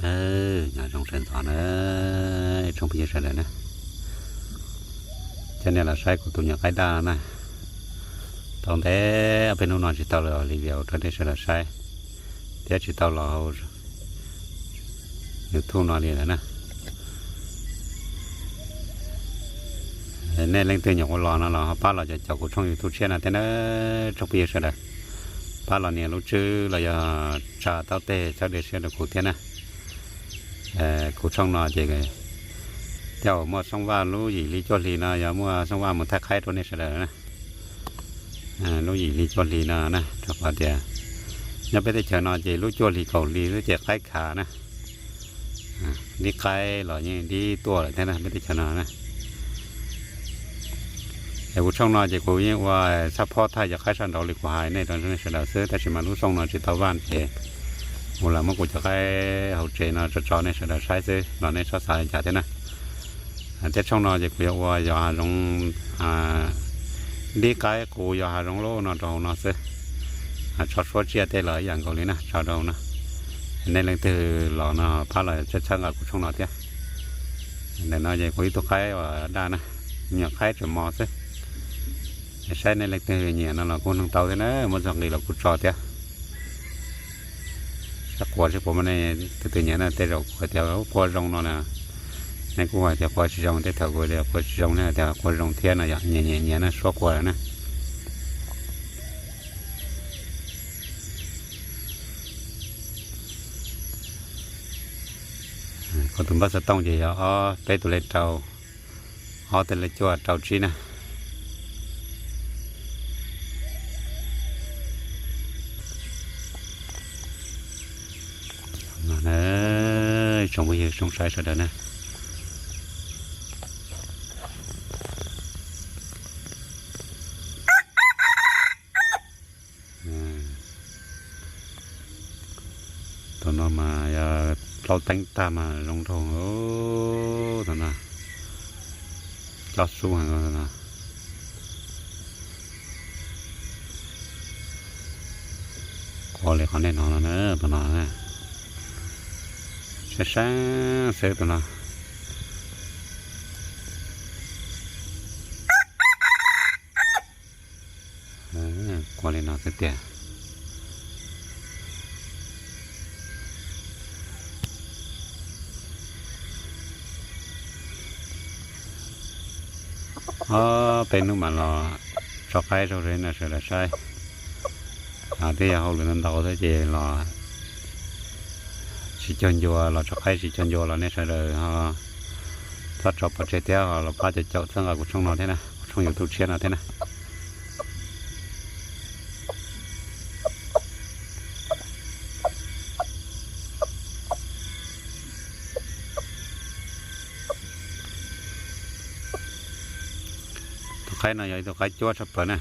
Nyob zoo sawv ntxov na, tsoom phooj ywg sawv daws na, coj nej los saib kuv tus nyuam qaib daj no na. Tau ntev ob peb hnub no tsis tau los li video rau nej sawv daws saib, thiab tsis tau los hauv YouTube no li lawm na. Nej leej twg nyuam qhuav los no los ho pab los caum kuv tshooj YouTube tshiab no thiab na, tsoom phooj ywg sawv daws. Pab los nias lub tswb los yog tsa taub teg txhawb dej siab rau kuv thiab na. Kuv tshooj no ces tej zaum muaj xoob vaj lub yim hli cuaj hli no yog muaj xoob vaj mus thaij qaib rau nej sawv daws na. Lub yim hli cuaj hli no na, rau qhov tias nyob peb teb chaws no ces lub cuaj hli kaum hli xwb ces qaib khav na. Dib qaib los yeej dib tuaj lawm thiab na peb teb chaws no na. Es kuv tshooj no ces kuv yeej ua txhaj phob thaij cov qaib sab nraud li kuv hais nej rau nej sawv daws xwb, tab sis mas lub xyooj no tsis tau vaj ces kuv lam muab kuv cov qaib hauv tsev no tso tso nej sawv daws saib xwb los nej txhob xav li cas thiab na. Thiab tshooj no ces kuv yuav ua yos hav zoov, dib qaib qus yos hav zoov loj no rau hauv no xwb. Tso suab tsiaj tej los ib yam nkaus li na, tso rau hauv no. Nej leej twg los no pab los txhawb nqa kuv tshooj no thiab. Ntawm no ces kuv ib tug qaib uas daj na, nyuam qaib tseem mos xwb. Saib nej leej twg nyiam no los kuj noog tau thiab na, muab txog nqi los kuj tso thiab. Saib quas seb puas muaj nej tus twg nyiam na, tej zaum kuv tias quas zoo no na, nej kuj hais tias quas tsis zoo, tej thaum kuv tias quas tsis zoo nej tias quas zoo thiab no yom, nyiam nyiam nyiam na, suab quas lawm na. Kuv tus npawb xov tooj ces yog ob peb tus lej rau, ob tus lej cuaj rau tsib na. Tsoom phooj ywg tsoom saib sawv daws na, tus no mas yog plaub teeb tag mas zoo nraug. Tus no cob xub heev no. Quas li qhov nej hnov no na, tus no saib saib xwb tus no. Quas li no xwb tiag. Ob peb hnub mas los tso qaib rau nej sawv daws saib. Twb yog hauj lwm ntau ntau thiab ces los tsis cuag ncua, los tso qaib tsis cuag ncua los nej sawv daws ho txhob tso pov tseg thiab ho los pab caum caum txhawb nqa kuv tshooj no thiab na, kuv tshooj YouTube tshiab no thiab na. Tus qaib no yog ib tug qaib cuab tshaj plaws na,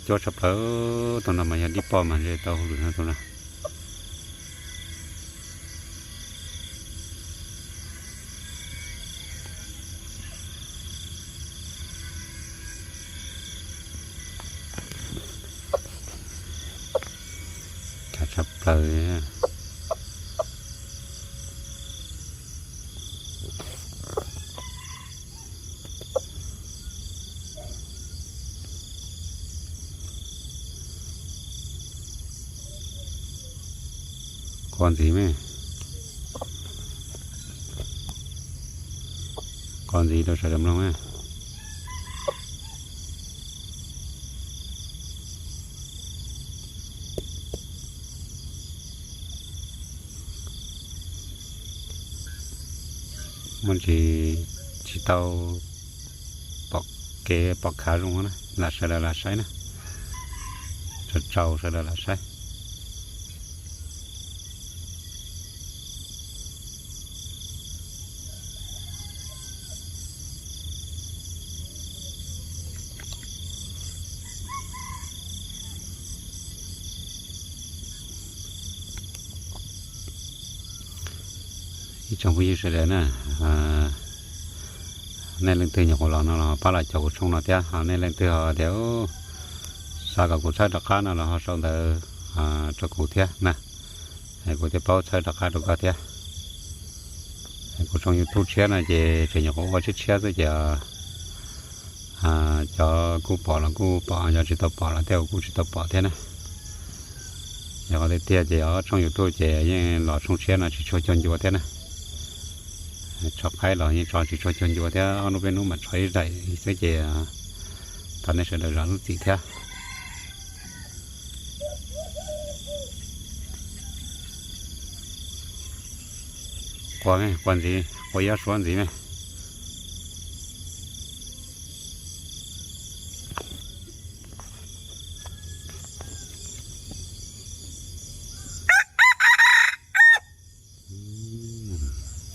cuab tshaj plaws. Tus no mas yog dib poj mas ze tau hauj lwm no tus no. Kav tshaj plaws. Quas ntxiv me, quas ntxiv rau sawv daws mloog na. Muaj ntsis tsis tau pom kev pom khav zoo na, lam sawv daws lam saib na, tsaus tsaus sawv daws lam saib. Ib tsoom phooj ywg sawv daws na, nej leej twg nyuam qhuav los no los pab los caum kuv tshooj no thiab, ho nej leej twg ho tias xav kom kuv txhawb rov qab no los ho sau ntawv rau kuv thiab na. kuv thiaj paub txhawb rov qab rau koj thiab. Kuv tshooj YouTube tshiab no ces tseem nyuam qhuav ua tshiab tshiab xwb ces cov kuj pom los kuj pom, cov tsis tau pom los tej zaum kuj tsis tau pom thiab na. Yog qhov tiag tiag ces ob tshooj YouTube ces yeej los tshooj tshiab no tsis tshua cuag ncua thiab na. Tso qaib los yeej tso tsis tshua cuag ncua thiab, ob hnub peb hnub mam tso ib zaim xwb ces thov nej sawv daws zam lub txim thiab. Qua me, qua ntxiv, qua ib ob suab ntxiv me.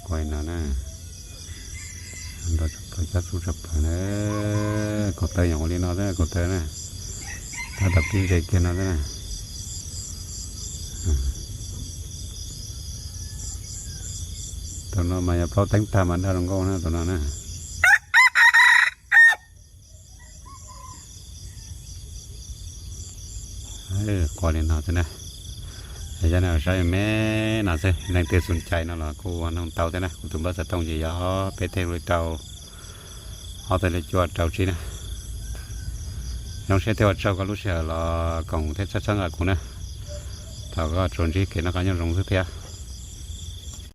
Qua no na, nrog tsoom pawg cab xub tsoom pawg na, kaum tawv nyuam qhuav li no xwb, kaum tawv na, tab tom pib ze kiag no xwb na. Tus no mas yog plaub teeb tag mas daj zoo nkauj na tus no na. Qua li no xwb na. Yog nej saib me no xwb, leej twg xum cai no los kuj ua noog tau thiab na. Kuv tus npawb xov tooj ces yog ob peb tej li rau, ob tej li cuaj rau tsib na. Zoo siab thiab ua tsaug koj lub sij hawm los koom thiab txhawb nqa kuv na. Thov koj tsuas ntsib kev noj qab nyob zoo xwb thiab.